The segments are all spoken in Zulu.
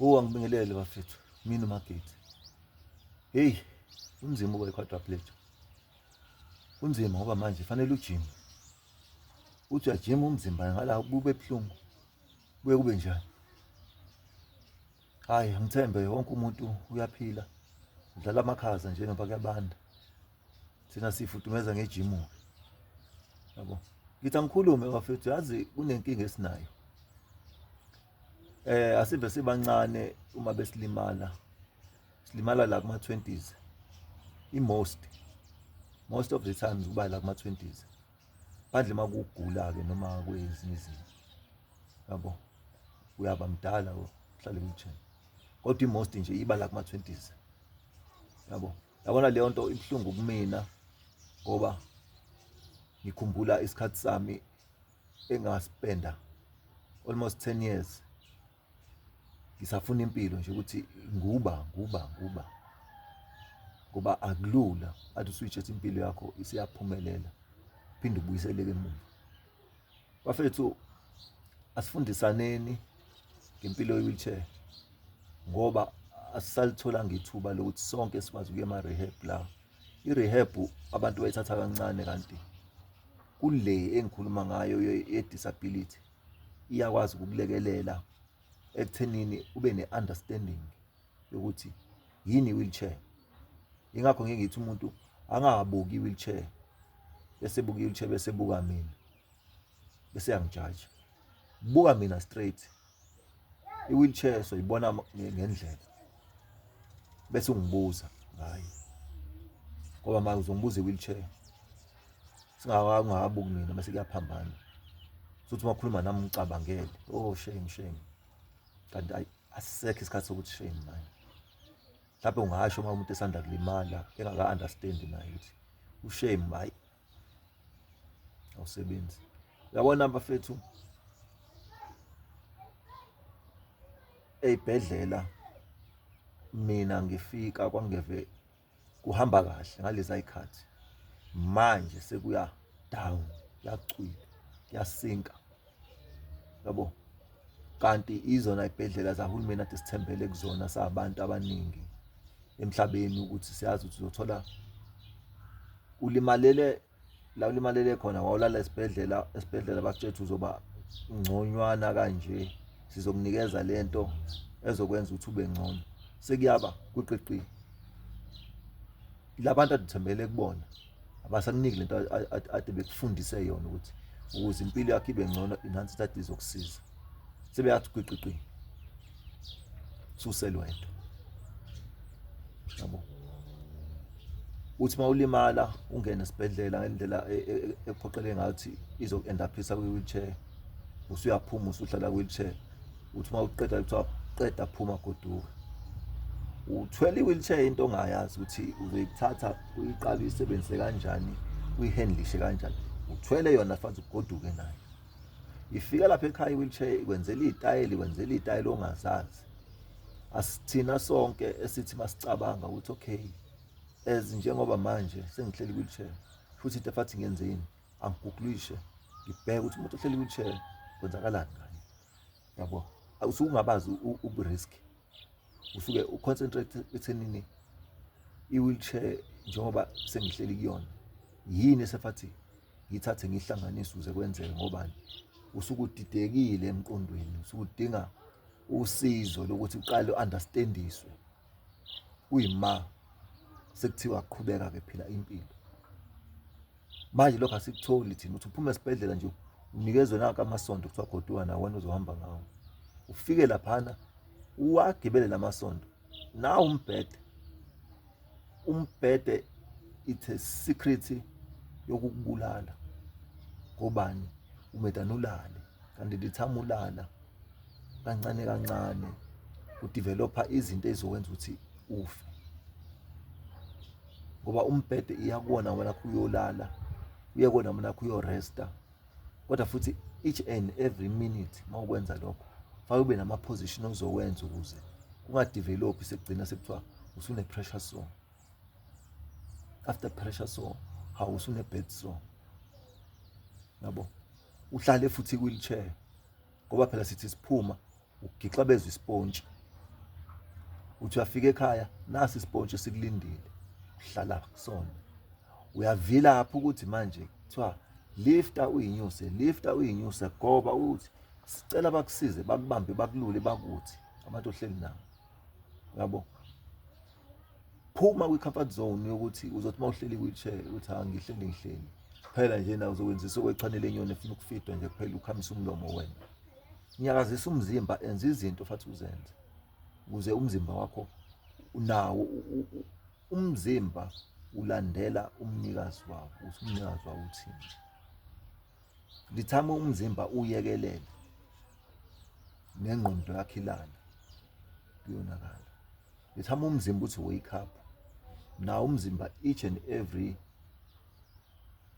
Oh, angibingelele bafethu. Mina uMageti. Hey, kunzima ukuba i-quadriplegia. Kunzima ngoba manje fanele ujime. Uthi uyajima umzimba ngala kube buhlungu. Kuye kube njani? Hayi, angithembe wonke umuntu uyaphila. Udlala amakhaza nje ngoba kuyabanda. Thina sifudumeza ngejimu. Yabo. Ngithi angikhulume bafethu, yazi kunenkinga esinayo. Asive sibancane uma besilimala. Silimala la kuma 20s. I most most of the times kuba la kuma 20s. Phandle makugula ke noma kwezinye izinto. Yabo. Uyaba mdala uhlale wheelchair. Kodwa i most nje iba la kuma 20s. Yabo. Yabona leyo nto ibuhlungu kumina ngoba ngikhumbula isikhathi sami engaspenda almost 10 years ngisafuna impilo nje ukuthi nguba nguba nguba ngoba akulula athi usuyitshethe impilo yakho isiyaphumelela phinde ubuyiseleke emuva. Bafethu, asifundisaneni ngempilo ye-wheelchair ngoba asisalitholanga ithuba lokuthi sonke sikwazi ukuya ema-rehab la. I-rehab abantu bayithatha kancane, kanti kule engikhuluma ngayo ye-disability iyakwazi ukukulekelela ekuthenini ube ne-understanding yokuthi yini i-wheelchair. Ingakho ngike ngithi umuntu angabuki i-wheelchair bese buka i-wheelchair bese buka mina bese yangijaja. Buka mina straight, i-wheelchair soyibona ngendlela bese ungibuza ngayo, ngoba manje uzongibuza i-wheelchair singakabuki mina bese kuyaphambana. Futhi uma ukhuluma nami ngicabangele, oh shame shame, kanti ayi asisekho isikhathi sokuthi shame manje. Mhlawumbe ungasho uma umuntu esanda kulimala engaka-understand naye ukuthi ushame, hayi awusebenzi. Uyabona bafethu, ey'bhedlela mina ngifika kwangeve kuhamba kahle ngalezi ayikhathi, manje sekuya down, kuyacwila, kuyasinka, yabo. Kanti izona ibhedlela zahulumeni ade sithembele kuzona sabantu abaningi emhlabeni ukuthi siyazi ukuthi uzothola ulimalele la ulimalele khona, wawulala esibhedlela, esibhedlela bakutshela ukuthi uzoba ngconywana kanje, sizokunikeza lento ezokwenza ukuthi ube ngcono. Sekuyaba kwiqiqi labantu aduthembele kubona abasakuniki lento ade bekufundise yona ukuthi ukuze impilo yakho ibe ngcono inansi ithatha izokusiza. Sebeyathi kwiqiqi suselwedwa, yabo. Uthi mawulimala ungene esibhedlela ngendlela ekuphoqele ngathi izoku-endaphisa kwi-wheelchair, usuyaphuma usuhlala kwi-wheelchair. Uthi uma uqeda kuthiwa qeda phuma goduka, uthwele i-wheelchair into ongayazi ukuthi uzoyithatha uyiqale uyisebenzise kanjani, uyihandlishe kanjani. Uthwele yona fanele ugoduke nayo. Ifika lapha ekhaya i-wheelchair ikwenzela iy'tayela, ikwenzela iy'tayela ongazazi. Asithina sonke esithi masicabanga ukuthi okay, as njengoba manje sengihleli kwi-wheelchair, futhi into efathi ngiyenzeni, angiguglishe ngibheke ukuthi umuntu ohleli kwi-wheelchair kwenzakalani ngaye, yabo. Usuke ungabazi ubu-risk, usuke uconcentrate ekuthenini i-wheelchair njengoba sengihleli kuyona yini esefathi ngithathe ngihlanganise ukuze kwenzeke, ngobani usuke udidekile emqondweni, usuke udinga usizo lokuthi uqale u-understandiswe. Kuyima sekuthiwa qhubeka ke phila impilo. Manje lokho asikutholi thina, uthi uphuma esibhedlela nje unikezwe nanka amasonto kuthiwa goduka nawo wena uzohamba ngawo. Ufike laphana uwagibele lamasonto nawu umbhede, umbhede it's a secret yokukubulala. Ngobani? Umedane ulale, kanti lithama ulala kancane kancane udevelopa izinto ezokwenza ukuthi ufe, ngoba umbhede iyakuwona wena uyolala, uyakona wena uyoresta. Kodwa futhi each and every minute mawukwenza lokho fake ube nama position ozowenza ukuze kungadevelop sekugcina sekuthiwa usune pressure sore, after pressure sore hawu usune bed sore, yabo. Uhlale futhi wheelchair ngoba phela sithi siphuma ugixabeza isipontshi. Uthi uyafika ekhaya, nasi isipontshi sikulindile, uhlala kusona. Uyavilapha ukuthi manje kuthiwa lifta uyinyuse, lifta uyinyuse, goba uthi sicela bakusize, bakubambe, bakulule, bakuthi abantu ohleli nabo. Yabo, phuma kwi-comfort zone yokuthi uzothi uma uhleli kwi-chair uthi ha ngihleli ngihleli phela nje na uzokwenzisa okwechwane lenyoni efuna ukufidwa nje kuphela, ukhamisa umlomo wena. Nyakazisa umzimba, enza izinto fathi uzenze ukuze umzimba wakho unawo. Umzimba ulandela umnikazi wawo, ukuthi umnikazi wawo uthini. Lithama umzimba uyekelele nengqondo yakho ilala, kuyonakala. Lithama umzimba uthi wake up nawo umzimba each and every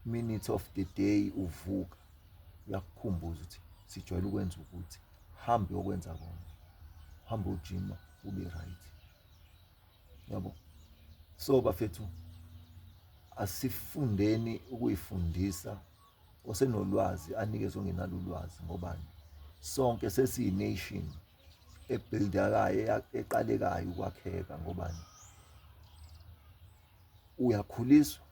minute of the day, uvuka uyakukhumbuza ukuthi sijwayele ukwenza ukuthi hambe uyokwenza kona, hambe ujima, ube right, yabo. So bafethu, asifundeni ukuyifundisa. Osenolwazi anikeze ongenalo ulwazi, ngobani? Sonke sesiyi-nation ebuildakayo, eqalekayo ukwakheka. Ngobani? Uyakhuliswa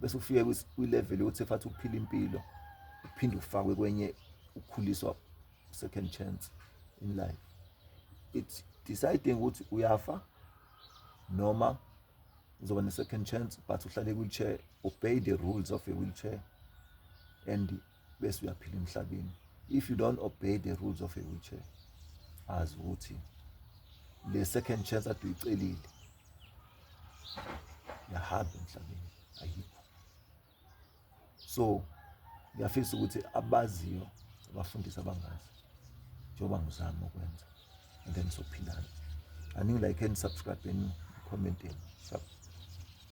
bese ufike kwi-level yokuthi efathi ukuphila impilo, uphinde ufakwe kwenye ukukhuliswa, second chance in life. It's deciding ukuthi uyafa noma uzoba ne-second chance, but uhlale ku-wheelchair, obey the rules of a wheelchair and bese uyaphila emhlabeni. If you don't obey the rules of a wheelchair, azi ukuthi le second chance ade uyicelile yahamba emhlabeni, ayikho. So ngiyafisa ukuthi abaziyo abafundisi abangazi njengoba ngizama ukwenza, and then sophilana. Aningi-like and subscribe and comment.